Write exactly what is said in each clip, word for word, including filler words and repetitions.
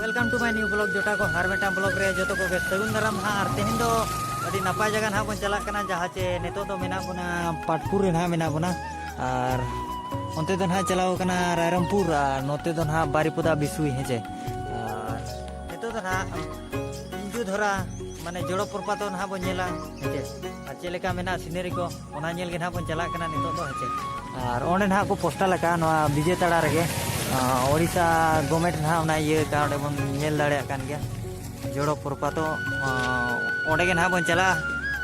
Welcome to my new vlog, ᱡᱚᱴᱟ ᱠᱚ᱾ ᱟᱨ ᱢᱤᱫᱴᱟᱝ vlog ᱨᱮ ᱡᱚᱛᱚ ᱠᱚᱜᱮ ᱥᱟᱹᱜᱩᱱ ᱫᱟᱨᱟᱢ ᱱᱟᱦᱟᱜ᱾ ᱟᱨ ᱛᱮᱦᱮᱧ ᱫᱚ ᱟᱹᱰᱤ ᱱᱟᱯᱟᱭ ᱡᱟᱭᱜᱟ ᱱᱟᱦᱟᱜ ᱵᱚᱱ ᱪᱟᱞᱟᱜ ᱠᱟᱱᱟ, ᱡᱟᱦᱟᱸ ᱪᱮ ᱱᱤᱛᱚᱜ ᱫᱚ ᱢᱮᱱᱟᱜ ᱵᱚᱱᱟ ᱯᱟᱴᱯᱩᱨ ᱨᱮ ᱱᱟᱦᱟᱜ ᱢᱮᱱᱟᱜ ᱵᱚᱱᱟ᱾ ᱟᱨ ᱚᱱᱛᱮ ᱫᱚ ᱱᱟᱦᱟᱜ ᱪᱟᱞᱟᱣ ᱠᱟᱱᱟ ᱨᱟᱭᱨᱚᱝᱯᱩᱨ, ᱟᱨ ᱱᱚᱛᱮ ᱫᱚ ᱱᱟᱦᱟᱜ ᱵᱟᱨᱤᱯᱚᱫᱟ ᱵᱤᱥᱩᱭ, ᱦᱮᱸ ᱪᱮ᱾ ᱟᱨ ᱱᱤᱛᱚᱜ ᱫᱚ ᱱᱟᱦᱟᱜ ᱯᱤᱧᱡᱩ ᱫᱷᱚᱨᱟ, ᱢᱟᱱᱮ ᱡᱚᱲᱚ ᱯᱨᱚᱯᱟᱛ ᱱᱟᱦᱟᱜ ᱵᱚᱱ ᱧᱮᱞᱟ, ᱦᱮᱸ ᱪᱮ᱾ ᱟᱨ ᱪᱮᱫ ᱞᱮᱠᱟ ᱢᱮᱱᱟᱜᱼᱟ ᱥᱤᱱᱟᱨᱤ ᱠᱚ, ᱚᱱᱟ ᱧᱮᱞ ᱜᱮ ᱱᱟᱦᱟᱜ ᱵᱚᱱ ᱪᱟᱞᱟᱜ ᱠᱟᱱᱟ ᱱᱤᱛᱚᱜ ᱫᱚ, ᱦᱮᱸ ᱪᱮ᱾ ᱟᱨ ᱚᱸᱰᱮ ᱱᱟᱦᱟᱜ ᱠᱚ ᱯᱳᱥᱴᱟᱞ ᱟᱠᱟᱫᱼᱟ ᱱᱚᱣᱟ ᱵᱤᱡᱮᱛᱟᱲᱟ ᱨᱮᱜᱮ, ᱟᱸ, ᱳᱰᱤᱥᱟ ᱜᱚᱵᱷᱢᱮᱱᱴ ᱱᱟᱦᱟᱜ ᱚᱱᱟ ᱤᱭᱟᱹ ᱟᱠᱟᱫᱼᱟ, ᱚᱸᱰᱮ ᱵᱚᱱ ᱧᱮᱞ ᱫᱟᱲᱮᱭᱟᱜ ᱠᱟᱱ ᱜᱮᱭᱟ ᱡᱚᱲᱚ ᱯᱨᱚᱯᱟᱛ᱾ ᱟᱸ, ᱚᱸᱰᱮ ᱜᱮ ᱱᱟᱦᱟᱜ ᱵᱚᱱ ᱪᱟᱞᱟᱜᱼᱟ᱾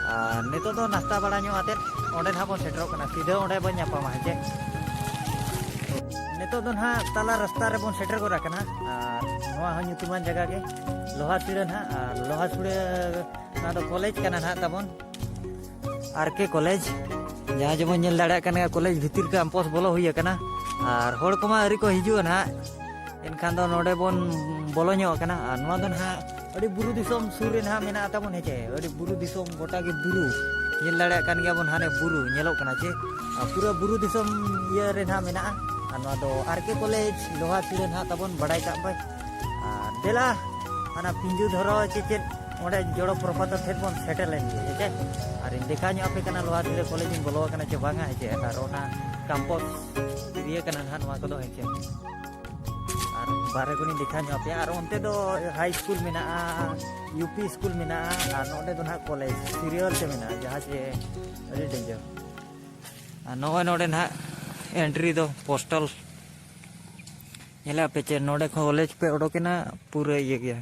ᱟᱨ ᱱᱤᱛᱚᱜ ᱫᱚ ᱱᱟᱥᱛᱟ ᱵᱟᱲᱟ ᱧᱚᱜ ᱟᱛᱮᱫ ᱚᱸᱰᱮ ᱱᱟᱦᱟᱜ ᱵᱚᱱ ᱥᱮᱴᱮᱨᱚᱜ ᱠᱟᱱᱟ, ᱥᱤᱫᱷᱟᱹ ᱚᱸᱰᱮ ᱵᱚᱱ ᱧᱟᱯᱟᱢᱟ, ᱦᱮᱸ ᱪᱮ᱾ ᱱᱤᱛᱚᱜ ᱫᱚ ᱱᱟᱦᱟᱜ ᱛᱟᱞᱟ ᱨᱟᱥᱛᱟ ᱨᱮᱵᱚᱱ ᱥᱮᱴᱮᱨ ᱜᱚᱫ ᱟᱠᱟᱱᱟ᱾ ᱟᱨ ᱱᱚᱣᱟ ᱦᱚᱸ ᱧᱩᱛᱩᱢᱟᱱ ᱡᱟᱭᱜᱟ ᱜᱮ, ᱞᱳᱦᱟᱥᱤᱲᱟᱹ ᱱᱟᱦᱟᱜ᱾ ᱟᱨ ᱞᱳᱦᱟᱥᱤᱲᱟᱹ, ᱱᱚᱣᱟ ᱫᱚ ᱠᱚᱞᱮᱡᱽ ᱠᱟᱱᱟ ᱱᱟᱦᱟᱜ ᱛᱟᱵᱚᱱ, ᱟᱨ ᱠᱮ ᱠᱚᱞᱮᱡᱽ᱾ ᱡᱟᱦᱟᱸ ᱡᱮᱵᱚᱱ ᱧᱮᱞ ᱫᱟᱲᱮᱭᱟᱜ ᱠᱟᱱ ᱜᱮᱭᱟ, ᱠᱚᱞᱮᱡᱽ ᱵᱷᱤᱛᱤᱨ ᱠᱮᱢᱯᱟᱥ ᱵᱚᱞᱚ ᱦᱩᱭ ᱟᱠᱟᱱᱟ᱾ ᱟᱨ ᱦᱚᱲ ᱠᱚᱢᱟ ᱟᱹᱣᱨᱤ ᱠᱚ ᱦᱤᱡᱩᱜᱼᱟ ᱱᱟᱦᱟᱜ, ᱮᱱᱠᱷᱟᱱ ᱫᱚ ᱱᱚᱰᱮ ᱵᱚᱱ ᱵᱚᱞᱚ ᱧᱚᱜ ᱟᱠᱟᱱᱟ᱾ ᱟᱨ ᱱᱚᱣᱟ ᱫᱚ ᱱᱟᱦᱟᱜ ᱟᱹᱰᱤ ᱵᱩᱨᱩ ᱫᱤᱥᱚᱢ ᱥᱩᱨ ᱨᱮ ᱱᱟᱦᱟᱜ ᱢᱮᱱᱟᱜ ᱛᱟᱵᱚᱱ, ᱦᱮᱸ ᱪᱮ᱾ ᱟᱹᱰᱤ ᱵᱩᱨᱩ ᱫᱤᱥᱚᱢ, ᱜᱚᱴᱟ ᱜᱮ ᱵᱩᱨᱩ᱾ ᱧᱮᱞ ᱫᱟᱲᱮᱭᱟᱜ ᱠᱟᱱ ᱜᱮᱭᱟ ᱵᱚᱱ, ᱦᱟᱱᱮ ᱵᱩᱨᱩ ᱧᱮᱞᱚᱜ ᱠᱟᱱᱟ ᱪᱮ᱾ ᱟᱨ ᱯᱩᱨᱟᱹ ᱵᱩᱨᱩ ᱫᱤᱥᱚᱢ ᱤᱭᱟᱹ ᱨᱮ ᱱᱟᱦᱟᱜ ᱢᱮᱱᱟᱜᱼᱟ᱾ ᱟᱨ ᱱᱚᱣᱟ ᱫᱚ ᱟᱨ ᱠᱮ ᱠᱚᱞᱮᱡᱽ ᱞᱳᱦᱟᱥᱤᱲᱟᱹ ᱱᱟᱦᱟᱜ ᱛᱟᱵᱚᱱ, ᱵᱟᱲᱟᱭ ᱠᱟᱜ ᱯᱮ᱾ ᱟᱨ ᱫᱮᱞᱟ, ᱦᱟᱱᱟ ᱯᱤᱧᱡᱩ ᱫᱷᱚᱨᱚ ᱪᱮ ᱪᱮᱫ, ᱚᱸᱰᱮ ᱡᱚᱲᱚ ᱯᱨᱚᱯᱟᱛ ᱴᱷᱮᱱ ᱵᱚᱱ ᱥᱮᱴᱮᱨ ᱞᱮᱱ ᱜᱮ, ᱦᱮᱸ ᱪᱮ᱾ ᱟᱨᱤᱧ ᱫᱮᱠᱷᱟᱣ ᱧᱚᱜ ᱟᱯᱮ ᱠᱟᱱᱟ ᱞᱳᱦᱟᱥᱤᱲᱟᱹ ᱠᱚᱞᱮᱡᱽ ᱤᱧ ᱵᱚᱞᱚ ᱟᱠᱟᱱᱟ ᱪᱮ ᱵᱟᱝᱟ, ᱦᱮᱸ ᱪᱮ᱾ ᱟᱨ ᱚᱱᱟ ᱠᱮᱢᱯᱟᱥ ᱮᱨᱤᱭᱟ ᱠᱟᱱᱟ ᱱᱟᱦᱟᱜ ᱱᱚᱣᱟ ᱠᱚᱫᱚ, ᱦᱮᱸ ᱪᱮ᱾ ᱟᱨ ᱵᱟᱦᱨᱮ ᱠᱷᱚᱱᱤᱧ ᱫᱮᱠᱷᱟᱣ ᱧᱚᱜ ᱟᱯᱮᱭᱟ᱾ ᱟᱨ ᱚᱱᱛᱮ ᱫᱚ ᱦᱟᱭ ᱥᱠᱩᱞ ᱢᱮᱱᱟᱜᱼᱟ, ᱭᱩ ᱯᱤ ᱥᱠᱩᱞ ᱢᱮᱱᱟᱜᱼᱟ, ᱟᱨ ᱱᱚᱰᱮ ᱫᱚ ᱱᱟᱦᱟᱜ ᱠᱚᱞᱮᱡᱽ ᱥᱤᱨᱤᱭᱟᱞ ᱛᱮ ᱢᱮᱱᱟᱜᱼᱟ, ᱡᱟᱦᱟᱸ ᱪᱮ ᱟᱹᱰᱤ ᱰᱮᱧᱡᱟᱨ᱾ ᱟᱨ ᱱᱚᱜᱼᱚᱭ ᱱᱚᱰᱮ ᱱᱟᱦᱟᱜ ᱮᱱᱴᱨᱤ ᱫᱚ ᱯᱳᱥᱴᱟᱞ᱾ ᱧᱮᱞᱮᱫ ᱯᱮ ᱪᱮ, ᱱᱚᱰᱮ ᱠᱷᱚᱱ ᱠᱚᱞᱮᱡᱽ ᱯᱮ ᱚᱰᱚᱠᱮᱱᱟ, ᱯᱩᱨᱟᱹ ᱤᱭᱟᱹ ᱜᱮᱭᱟ,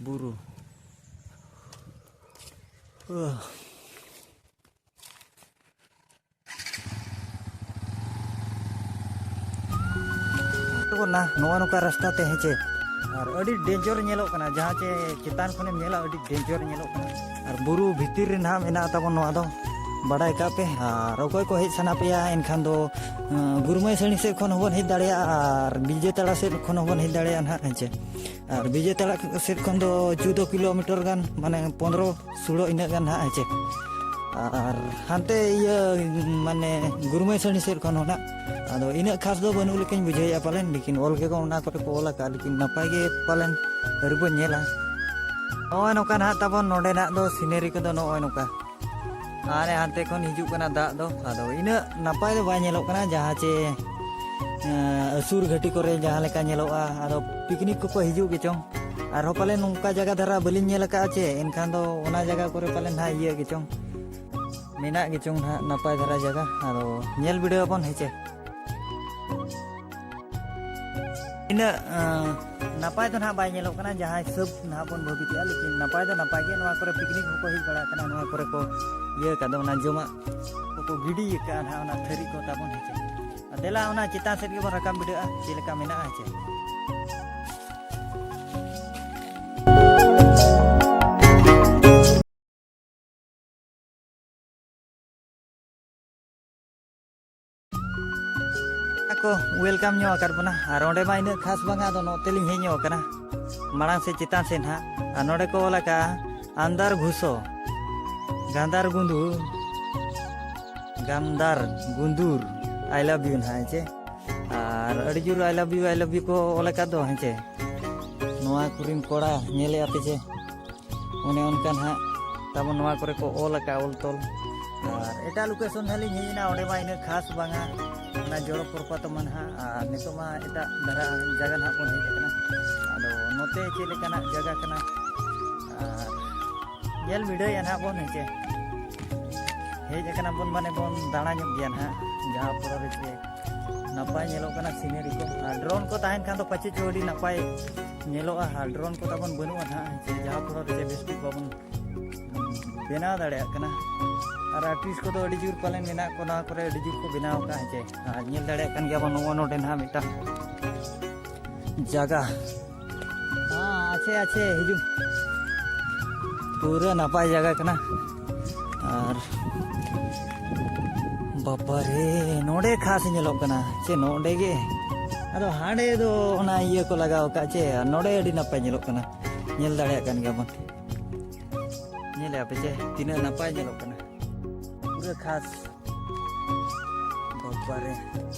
ᱵᱩᱨᱩ᱾ ᱱᱚᱜᱼᱚ ᱱᱚᱝᱠᱟ ᱨᱟᱥᱛᱟ ᱛᱮ, ᱦᱮᱸ ᱪᱮ᱾ ᱟᱨ ᱟᱹᱰᱤ ᱰᱮᱧᱡᱟᱨ ᱧᱮᱞᱚᱜ ᱠᱟᱱᱟ, ᱡᱟᱦᱟᱸ ᱪᱮ ᱪᱮᱛᱟᱱ ᱠᱷᱚᱱᱮᱢ ᱧᱮᱞᱟ, ᱟᱹᱰᱤ ᱰᱮᱧᱡᱟᱨ ᱧᱮᱞᱚᱜ ᱠᱟᱱᱟ᱾ ᱟᱨ ᱵᱩᱨᱩ ᱵᱷᱤᱛᱤᱨ ᱨᱮ ᱱᱟᱦᱟᱜ ᱢᱮᱱᱟᱜ ᱛᱟᱵᱚᱱ ᱱᱚᱣᱟ ᱫᱚ, ᱵᱟᱰᱟᱭ ᱠᱟᱜ ᱯᱮ᱾ ᱟᱨ ᱚᱠᱚᱭ ᱠᱚ ᱦᱮᱡ ᱥᱟᱱᱟ ᱯᱮᱭᱟ, ᱮᱱᱠᱷᱟᱱ ᱫᱚ, ᱟᱸ, ᱜᱩᱨᱢᱟᱹᱭ ᱥᱟᱹᱲᱤ ᱥᱮᱫ ᱠᱷᱚᱱ ᱦᱚᱸᱵᱚᱱ ᱦᱮᱡ ᱫᱟᱲᱮᱭᱟᱜᱼᱟ, ᱟᱨ ᱵᱤᱡᱮ ᱛᱟᱲᱟ ᱥᱮᱫ ᱠᱷᱚᱱ ᱦᱚᱸᱵᱚᱱ ᱦᱮᱡ ᱫᱟᱲᱮᱭᱟᱜᱼᱟ ᱱᱟᱦᱟᱜ, ᱦᱮᱸ ᱪᱮ᱾ ᱟᱨ ᱵᱤᱡᱮ ᱛᱟᱲᱟ ᱥᱮᱫ ᱠᱷᱚᱱ ᱫᱚ ᱪᱳᱫᱽᱫᱳ ᱠᱤᱞᱳᱢᱤᱴᱟᱨ ᱜᱟᱱ, ᱢᱟᱱᱮ ᱯᱚᱱᱫᱽᱨᱚ ᱥᱳᱞᱳ ᱤᱱᱟᱹᱜ ᱜᱟᱱ ᱱᱟᱦᱟᱜ, ᱦᱮᱸ ᱪᱮ᱾ ᱟᱨ ᱦᱟᱱᱛᱮ ᱤᱭᱟᱹ ᱢᱟᱱᱮ ᱜᱩᱨᱢᱟᱹᱭ ᱥᱟᱹᱲᱤ ᱥᱮᱫ ᱠᱷᱚᱱ ᱦᱚᱸ ᱱᱟᱜ᱾ ᱟᱫᱚ ᱤᱱᱟᱹᱜ ᱠᱷᱟᱥ ᱫᱚ ᱵᱟᱹᱱᱩᱜ ᱞᱮᱠᱟᱧ ᱵᱩᱡᱷᱟᱹᱣᱮᱫᱼᱟ ᱯᱟᱞᱮᱱ, ᱞᱮᱠᱤᱱ ᱚᱞ ᱜᱮᱠᱚ ᱚᱱᱟ ᱠᱚᱨᱮ ᱠᱚ ᱚᱞ ᱟᱠᱟᱫᱼᱟ, ᱞᱮᱠᱤᱱ ᱱᱟᱯᱟᱭ ᱜᱮ ᱯᱟᱞᱮᱱ ᱟᱹᱣᱨᱤ ᱵᱚᱱ ᱧᱮᱞᱟ᱾ ᱱᱚᱜᱼᱚᱭ ᱱᱚᱝᱠᱟ ᱱᱟᱦᱟᱜ ᱛᱟᱵᱚᱱ ᱱᱚᱰᱮᱱᱟᱜ ᱫᱚ ᱥᱤᱱᱟᱨᱤ ᱠᱚᱫᱚ ᱱᱚᱜᱼᱚᱭ ᱱᱚᱝᱠᱟ᱾ ᱟᱨ ᱦᱟᱱᱛᱮ ᱠᱷᱚᱱ ᱦᱤᱡᱩᱜ ᱠᱟᱱᱟ ᱫᱟᱜ ᱫᱚ, ᱟᱫᱚ ᱤᱱᱟᱹᱜ ᱱᱟᱯᱟᱭ ᱫᱚ ᱵᱟᱭ ᱧᱮᱞᱚᱜ ᱠᱟᱱᱟ ᱡᱟᱦᱟᱸ ᱪᱮ ᱟᱹᱥᱩᱨ ᱜᱷᱟᱹᱴᱤ ᱠᱚᱨᱮ ᱡᱟᱦᱟᱸ ᱞᱮᱠᱟ ᱧᱮᱞᱚᱜᱼᱟ᱾ ᱟᱫᱚ ᱯᱤᱠᱱᱤᱠ ᱠᱚᱠᱚ ᱦᱤᱡᱩᱜ ᱜᱮᱪᱚᱝ, ᱟᱨᱦᱚᱸ ᱯᱟᱞᱮ ᱱᱚᱝᱠᱟ ᱡᱟᱭᱜᱟ ᱫᱷᱟᱨᱟ ᱵᱟᱹᱞᱤᱧ ᱧᱮᱞ ᱟᱠᱟᱫᱼᱟ ᱪᱮ, ᱮᱱᱠᱷᱟᱱ ᱫᱚ ᱚᱱᱟ ᱡᱟᱭᱜᱟ ᱠᱚᱨᱮ ᱯᱟᱞᱮ ᱱᱟᱦᱟᱜ ᱤᱭᱟᱹ ᱜᱮᱪᱚᱝ, ᱢᱮᱱᱟᱜ ᱜᱮᱪᱚᱝ ᱱᱟᱦᱟᱜ ᱱᱟᱯᱟᱭ ᱫᱷᱟᱨᱟ ᱡᱟᱭᱜᱟ᱾ ᱟᱫᱚ ᱧᱮᱞ ᱵᱤᱰᱟᱹᱣ ᱟᱵᱚᱱ ᱦᱮᱸ ᱪᱮ᱾ ᱤᱱᱟᱹᱜ ᱱᱟᱯᱟᱭ ᱫᱚ ᱱᱟᱦᱟᱜ ᱵᱟᱭ ᱧᱮᱞᱚᱜ ᱠᱟᱱᱟ ᱡᱟᱦᱟᱸ ᱦᱤᱥᱟᱹᱵ ᱱᱟᱦᱟᱜ ᱵᱚᱱ ᱵᱷᱟᱹᱵᱤᱛᱮᱜᱼᱟ, ᱞᱮᱠᱤᱱ ᱱᱟᱯᱟᱭ ᱫᱚ ᱱᱟᱯᱟᱭ ᱜᱮ᱾ ᱱᱚᱣᱟ ᱠᱚᱨᱮ ᱯᱤᱠᱱᱤᱠ ᱦᱚᱸᱠᱚ ᱦᱮᱡ ᱵᱟᱲᱟᱜ ᱠᱟᱱᱟ, ᱱᱚᱣᱟ ᱠᱚᱨᱮ ᱠᱚ ᱤᱭᱟᱹ ᱟᱠᱟᱫ ᱫᱚ, ᱚᱱᱟ ᱡᱚᱢᱟᱜ ᱠᱚᱠᱚ ᱜᱤᱰᱤ ᱟᱠᱟᱫᱼᱟ ᱱᱟᱦᱟᱜ, ᱚᱱᱟ ᱛᱷᱟᱹᱨᱤ ᱠᱚ ᱛᱟᱵᱚᱱ ᱦᱮᱸ ᱪᱮ᱾ ᱫᱮᱞᱟ ᱚᱱᱟ ᱪᱮᱛᱟᱱ ᱥᱮᱫ ᱜᱮᱵᱚᱱ ᱨᱟᱠᱟᱵ ᱵᱤᱰᱟᱹᱜᱼᱟ ᱪᱮᱫ ᱞᱮᱠᱟ ᱢᱮᱱᱟᱜᱼᱟ ᱦᱮᱸ ᱪᱮ᱾ ᱠᱚ ᱳᱭᱮᱞᱠᱟᱢ ᱧᱚᱜ ᱟᱠᱟᱫ ᱵᱚᱱᱟ᱾ ᱟᱨ ᱚᱸᱰᱮ ᱢᱟ ᱤᱱᱟᱹᱜ ᱠᱷᱟᱥ ᱵᱟᱝᱟ, ᱟᱫᱚ ᱱᱚᱛᱮ ᱞᱤᱧ ᱦᱮᱡ ᱧᱚᱜ ᱟᱠᱟᱱᱟ ᱢᱟᱲᱟᱝ ᱥᱮᱫ ᱪᱮᱛᱟᱱ ᱥᱮᱫ ᱱᱟᱦᱟᱜ᱾ ᱟᱨ ᱱᱚᱰᱮ ᱠᱚ ᱚᱞ ᱟᱠᱟᱜᱼᱟ ᱟᱱᱫᱟᱨ ᱜᱷᱩᱥᱚ ᱜᱟᱱᱫᱟᱨ ᱜᱩᱸᱫᱩ ᱜᱟᱱᱫᱟᱨ ᱜᱩᱸᱫᱩᱨ, I love you ᱱᱟᱦᱟᱜ ᱦᱮᱸ ᱪᱮ᱾ ᱟᱨ ᱟᱹᱰᱤ ᱡᱳᱨ I love you, I love you ᱠᱚ ᱚᱞ ᱟᱠᱟᱫ ᱫᱚ ᱦᱮᱸ ᱪᱮ᱾ ᱱᱚᱣᱟ ᱠᱚᱨᱮᱱ ᱠᱚᱲᱟ ᱧᱮᱞᱮᱫᱼᱟ ᱯᱮ ᱪᱮ, ᱚᱱᱮ ᱚᱱᱠᱟ ᱱᱟᱦᱟᱜ ᱛᱟᱵᱚᱱ ᱱᱚᱣᱟ ᱠᱚᱨᱮ ᱠᱚ ᱚᱞ ᱟᱠᱟᱫᱼᱟ ᱚᱞ ᱛᱚᱞ᱾ ᱟᱨ ᱮᱴᱟᱜ ᱞᱳᱠᱮᱥᱚᱱ ᱱᱟᱦᱟᱜ ᱞᱤᱧ ᱦᱮᱡ ᱮᱱᱟ, ᱚᱸᱰᱮ ᱢᱟ ᱤᱱᱟᱹᱜ ᱠᱷᱟᱥ ᱵᱟᱝᱟ ᱚᱱᱟ ᱡᱚᱲᱚ ᱯᱨᱚᱯᱟᱛ ᱢᱟ ᱱᱟᱦᱟᱜ᱾ ᱟᱨ ᱱᱤᱛᱚᱜ ᱢᱟ ᱮᱴᱟᱜ ᱫᱷᱟᱨᱟ ᱡᱟᱭᱜᱟ ᱱᱟᱦᱟᱜ ᱵᱚᱱ ᱦᱮᱡ ᱟᱠᱟᱱᱟ᱾ ᱟᱫᱚ ᱱᱚᱛᱮ ᱪᱮᱫ ᱞᱮᱠᱟᱱᱟᱜ ᱡᱟᱭᱜᱟ ᱠᱟᱱᱟ, ᱟᱨ ᱧᱮᱞ ᱵᱤᱰᱟᱹᱣᱮᱫᱼᱟ ᱱᱟᱦᱟᱜ ᱵᱚᱱ ᱦᱮᱸ ᱪᱮ᱾ ᱦᱮᱡ ᱟᱠᱟᱱᱟ ᱵᱚᱱ ᱢᱟᱱᱮ ᱵᱚᱱ ᱫᱟᱬᱟ ᱧᱚᱜ ᱜᱮᱭᱟ ᱱᱟᱦᱟᱜ, ᱡᱟᱦᱟᱸ ᱯᱚᱨᱮ ᱨᱮ ᱪᱮ ᱱᱟᱯᱟᱭ ᱧᱮᱞᱚᱜ ᱠᱟᱱᱟ ᱥᱤᱱᱟᱨᱤ ᱠᱚ᱾ ᱟᱨ ᱰᱨᱳᱱ ᱠᱚ ᱛᱟᱦᱮᱱ ᱠᱷᱟᱱ ᱫᱚ ᱯᱟᱪᱮ ᱪᱚ ᱟᱹᱰᱤ ᱱᱟᱯᱟᱭ ᱧᱮᱞᱚᱜᱼᱟ᱾ ᱟᱨ ᱰᱨᱳᱱ ᱠᱚ ᱛᱟᱵᱚᱱ ᱵᱟᱹᱱᱩᱜᱼᱟ ᱱᱟᱦᱟᱜ ᱦᱮᱸ ᱪᱮ, ᱡᱟᱦᱟᱸ ᱯᱚᱨᱮ ᱨᱮ ᱪᱮ ᱵᱮᱥ ᱴᱷᱤᱠ ᱵᱟᱵᱚᱱ ᱵᱮᱱᱟᱣ ᱫᱟᱲᱮᱭᱟᱜ ᱠᱟᱱᱟ᱾ ᱟᱨ ᱟᱨᱴᱤᱥᱴ ᱠᱚᱫᱚ ᱟᱹᱰᱤ ᱡᱳᱨ ᱯᱟᱞᱮᱱ ᱢᱮᱱᱟᱜ ᱠᱚ ᱱᱚᱣᱟ ᱠᱚᱨᱮ, ᱟᱹᱰᱤ ᱡᱳᱨ ᱠᱚ ᱵᱮᱱᱟᱣ ᱟᱠᱟᱫᱼᱟ ᱦᱮᱸ ᱪᱮ᱾ ᱟᱨ ᱧᱮᱞ ᱫᱟᱲᱮᱭᱟᱜ ᱠᱟᱱ ᱜᱮᱭᱟ ᱵᱚᱱ ᱱᱚᱜᱼᱚ ᱱᱚᱰᱮ ᱱᱟᱦᱟᱜ ᱢᱤᱫᱴᱟᱝ ᱡᱟᱭᱜᱟ᱾ ᱦᱮᱸ, ᱟᱪᱪᱷᱟ, ᱟᱪᱪᱷᱟ, ᱦᱤᱡᱩᱜ᱾ ᱯᱩᱨᱟᱹ ᱱᱟᱯᱟᱭ ᱡᱟᱭᱜᱟ ᱠᱟᱱᱟ᱾ ᱟᱨ ᱵᱟᱵᱟᱨᱮ, ᱱᱚᱰᱮ ᱠᱷᱟᱥ ᱧᱮᱞᱚᱜ ᱠᱟᱱᱟ ᱪᱮ, ᱱᱚᱰᱮ ᱜᱮ᱾ ᱟᱫᱚ ᱦᱟᱸᱰᱮ ᱫᱚ ᱚᱱᱟ ᱤᱭᱟᱹ ᱠᱚ ᱞᱟᱜᱟᱣ ᱟᱠᱟᱫ ᱪᱮ, ᱟᱨ ᱱᱚᱰᱮ ᱟᱹᱰᱤ ᱱᱟᱯᱟᱭ ᱧᱮᱞᱚᱜ ᱠᱟᱱᱟ᱾ ᱧᱮᱞ ᱫᱟᱲᱮᱭᱟᱜ ᱠᱟᱱ ᱜᱮᱭᱟ ᱵᱚᱱ, ᱧᱮᱞᱮᱜᱼᱟ ᱯᱮ ᱪᱮ ᱛᱤᱱᱟᱹᱜ ᱱᱟᱯᱟᱭ ᱧᱮᱞᱚᱜ ᱠᱟᱱᱟ᱾ ᱠᱷᱟᱥ ᱵᱟᱵᱟᱨᱮ,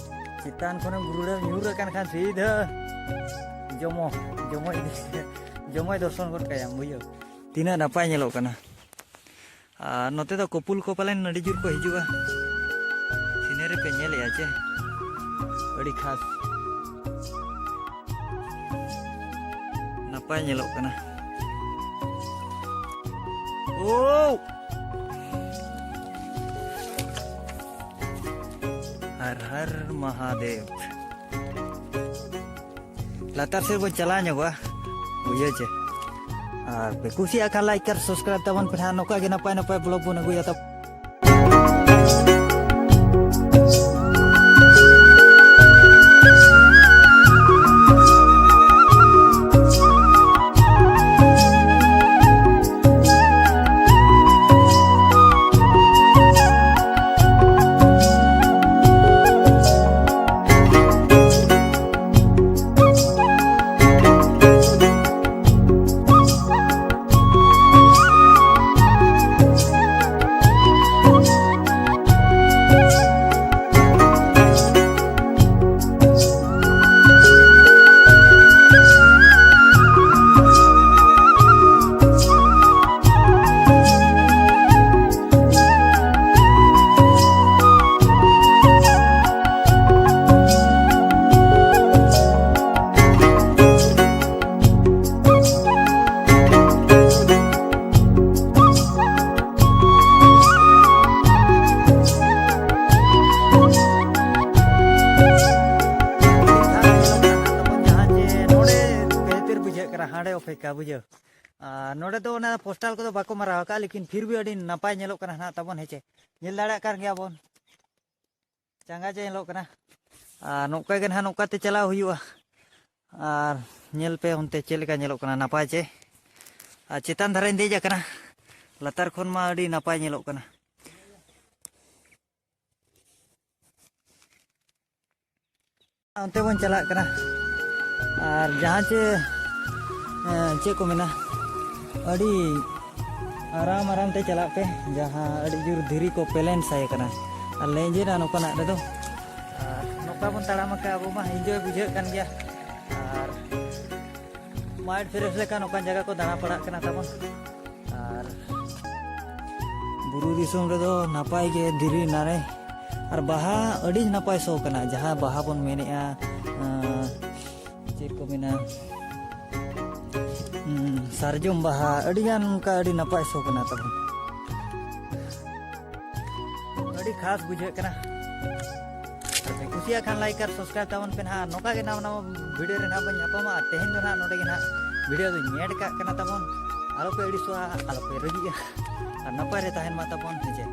ᱪᱮᱛᱟᱱ ᱠᱷᱚᱱᱮᱢ ᱵᱩᱨᱩᱲᱮᱢ ᱧᱩᱨ ᱟᱠᱟᱱ ᱠᱷᱟᱱ ᱥᱤᱫᱷᱟᱹ ᱡᱚᱢᱚ, ᱡᱚᱢᱚᱭ ᱤᱫᱤ, ᱡᱚᱢᱚᱭ ᱫᱚᱨᱥᱚᱱ ᱜᱚᱫ ᱠᱟᱭᱟᱢ, ᱵᱩᱡᱷᱟᱹᱣ᱾ ᱛᱤᱱᱟᱹᱜ ᱱᱟᱯᱟᱭ ᱧᱮᱞᱚᱜ ᱠᱟᱱᱟ᱾ ᱟᱨ ᱱᱚᱛᱮ ᱫᱚ ᱠᱚᱯᱩᱞ ᱠᱚ ᱯᱟᱞᱮᱱ ᱟᱹᱰᱤ ᱡᱳᱨ ᱠᱚ ᱦᱤᱡᱩᱜᱼᱟ᱾ ᱥᱤᱱᱟᱹᱨᱤ ᱯᱮ ᱧᱮᱞᱮᱜᱼᱟ ᱪᱮ? ᱟᱹᱰᱤ ᱠᱷᱟᱥ ᱱᱟᱯᱟᱭ ᱧᱮᱞᱚᱜ ᱠᱟᱱᱟ᱾ ᱳ! ᱦᱟᱨ ᱦᱟᱨ ᱢᱟᱦᱟᱫᱮᱵ᱾ ᱞᱟᱛᱟᱨ ᱥᱮᱫ ᱵᱚᱱ ᱪᱟᱞᱟᱣ ᱧᱚᱜᱚᱜᱼᱟ, ᱵᱩᱡᱷᱟᱹᱣ ᱪᱮ? ᱟᱨ ᱯᱮ ᱠᱩᱥᱤᱭᱟᱜ ᱠᱷᱟᱱ like ᱟᱨ subscribe ᱛᱟᱵᱚᱱ ᱯᱮ ᱦᱟᱸᱜ᱾ ᱱᱚᱝᱠᱟ ᱜᱮ ᱱᱟᱯᱟᱭ ᱱᱟᱯᱟᱭ vlog ᱵᱚᱱ ᱟᱹᱜᱩᱭᱟ ᱛᱟᱵᱚᱱ᱾ ᱡᱟᱦᱟᱸ ᱡᱮ ᱱᱚᱰᱮ ᱵᱮᱦᱛᱮᱨ ᱵᱩᱡᱷᱟᱹᱜ ᱠᱟᱱᱟ, ᱦᱟᱸᱰᱮ ᱚᱯᱮᱠᱠᱷᱟ, ᱵᱩᱡᱷᱟᱹᱣ᱾ ᱟᱨ ᱱᱚᱰᱮ ᱫᱚ ᱚᱱᱟ postal ᱠᱚᱫᱚ ᱵᱟᱠᱚ ᱢᱟᱨᱟᱣ ᱟᱠᱟᱫᱼᱟ, ᱞᱮᱠᱤᱱ ᱯᱷᱤᱨ ᱵᱷᱤ ᱟᱹᱰᱤ ᱱᱟᱯᱟᱭ ᱧᱮᱞᱚᱜ ᱠᱟᱱᱟ ᱱᱟᱦᱟᱜ ᱛᱟᱵᱚᱱ, ᱦᱮᱸ ᱪᱮ? ᱧᱮᱞ ᱫᱟᱲᱮᱭᱟᱜ ᱠᱟᱱ ᱜᱮᱭᱟ ᱵᱚᱱ, ᱪᱟᱸᱜᱟ ᱪᱮ ᱧᱮᱞᱚᱜ ᱠᱟᱱᱟ᱾ ᱟᱨ ᱱᱚᱝᱠᱟ ᱜᱮ ᱱᱟᱦᱟᱜ, ᱱᱚᱝᱠᱟ ᱛᱮ ᱪᱟᱞᱟᱣ ᱦᱩᱭᱩᱜᱼᱟ᱾ ᱟᱨ ᱧᱮᱞ ᱯᱮ ᱚᱱᱛᱮ ᱪᱮᱫ ᱞᱮᱠᱟ ᱧᱮᱞᱚᱜ ᱠᱟᱱᱟ, ᱱᱟᱯᱟᱭ ᱪᱮ? ᱟᱨ ᱪᱮᱛᱟᱱ ᱫᱷᱟᱨᱮᱧ ᱫᱮᱡ ᱟᱠᱟᱱᱟ, ᱞᱟᱛᱟᱨ ᱠᱷᱚᱱ ᱢᱟ ᱟᱹᱰᱤ ᱱᱟᱯᱟᱭ ᱧᱮᱞᱚᱜ ᱠᱟᱱᱟ᱾ ᱚᱱᱛᱮ ᱵᱚᱱ ᱪᱟᱞᱟᱜ ᱠᱟᱱᱟ᱾ ᱟᱨ ᱡᱟᱦᱟᱸ ᱪᱮ, ᱮᱸ, ᱪᱮᱫ ᱠᱚ ᱢᱮᱱᱟ, ᱟᱹᱰᱤ ᱟᱨᱟᱢ ᱟᱨᱟᱢ ᱛᱮ ᱪᱟᱞᱟᱜ ᱯᱮ, ᱡᱟᱦᱟᱸ ᱟᱹᱰᱤ ᱡᱳᱨ ᱫᱷᱤᱨᱤ ᱠᱚ ᱯᱮᱞᱮᱱ ᱥᱟᱭ ᱠᱟᱱᱟ ᱟᱨ ᱞᱮᱸᱡᱮᱫᱟ ᱱᱚᱝᱠᱟᱱᱟᱜ ᱨᱮᱫᱚ᱾ ᱟᱨ ᱱᱚᱝᱠᱟ ᱵᱚᱱ ᱛᱟᱲᱟᱢ ᱟᱠᱟᱫ, ᱟᱵᱚ ᱢᱟ ᱤᱱᱡᱚᱭ ᱵᱩᱡᱷᱟᱹᱜ ᱠᱟᱱ ᱜᱮᱭᱟ᱾ ᱟᱨ ᱢᱟᱭᱤᱱᱰ ᱯᱷᱨᱮᱥ ᱞᱮᱠᱟ ᱱᱚᱝᱠᱟᱱ ᱡᱟᱭᱜᱟ ᱠᱚ ᱫᱟᱬᱟ ᱯᱟᱲᱟᱜ ᱠᱟᱱᱟ ᱛᱟᱵᱚᱱ᱾ ᱟᱨ ᱵᱩᱨᱩ ᱫᱤᱥᱚᱢ ᱨᱮᱫᱚ ᱱᱟᱯᱟᱭ ᱜᱮ ᱫᱷᱤᱨᱤ ᱱᱟᱨᱮ ᱟᱨ ᱵᱟᱦᱟ ᱟᱹᱰᱤ ᱱᱟᱯᱟᱭ ᱥᱚ ᱠᱟᱱᱟ, ᱡᱟᱦᱟᱸ ᱵᱟᱦᱟ ᱵᱚᱱ ᱢᱮᱱᱮᱫᱼᱟ, ᱟᱸ, ᱪᱮᱫ ᱠᱚ ᱢᱮᱱᱟ, ᱩᱸ, ᱥᱟᱨᱡᱚᱢ ᱵᱟᱦᱟ, ᱟᱹᱰᱤᱜᱟᱱ ᱚᱱᱠᱟ ᱟᱹᱰᱤ ᱱᱟᱯᱟᱭ ᱥᱚ ᱠᱟᱱᱟ ᱛᱟᱵᱚᱱ᱾ ᱟᱹᱰᱤ ᱠᱷᱟᱥ ᱵᱩᱡᱷᱟᱹᱜ ᱠᱟᱱᱟ᱾ ᱟᱨ ᱯᱮ ᱠᱩᱥᱤᱭᱟᱜ ᱠᱷᱟᱱ ᱞᱟᱭᱤᱠ ᱟᱨ ᱥᱟᱵᱥᱠᱨᱟᱭᱤᱵ ᱛᱟᱵᱚᱱ ᱯᱮ ᱱᱟᱦᱟᱜ᱾ ᱟᱨ ᱱᱚᱝᱠᱟ ᱜᱮ ᱱᱟᱣᱟ ᱱᱟᱣᱟ ᱵᱷᱤᱰᱤᱭᱳ ᱨᱮ ᱱᱟᱦᱟᱜ ᱵᱚᱱ ᱧᱟᱯᱟᱢᱟ᱾ ᱟᱨ ᱛᱮᱦᱮᱧ ᱫᱚ ᱱᱟᱦᱟᱜ ᱱᱚᱰᱮ ᱜᱮ ᱱᱟᱦᱟᱜ ᱵᱷᱤᱰᱤᱭᱳ ᱫᱚᱧ ᱮᱰ ᱠᱟᱜ ᱠᱟᱱᱟ ᱛᱟᱵᱚᱱ᱾ ᱟᱞᱚ ᱯᱮ ᱟᱹᱲᱤᱥᱚᱜᱼᱟ, ᱟᱞᱚ ᱯᱮ ᱨᱟᱹᱜᱤᱜᱼᱟ, ᱟᱨ ᱱᱟᱯᱟᱭ ᱨᱮ ᱛᱟᱦᱮᱱ ᱢᱟ ᱛᱟᱵᱚᱱ, ᱦᱮᱸ ᱪᱮ?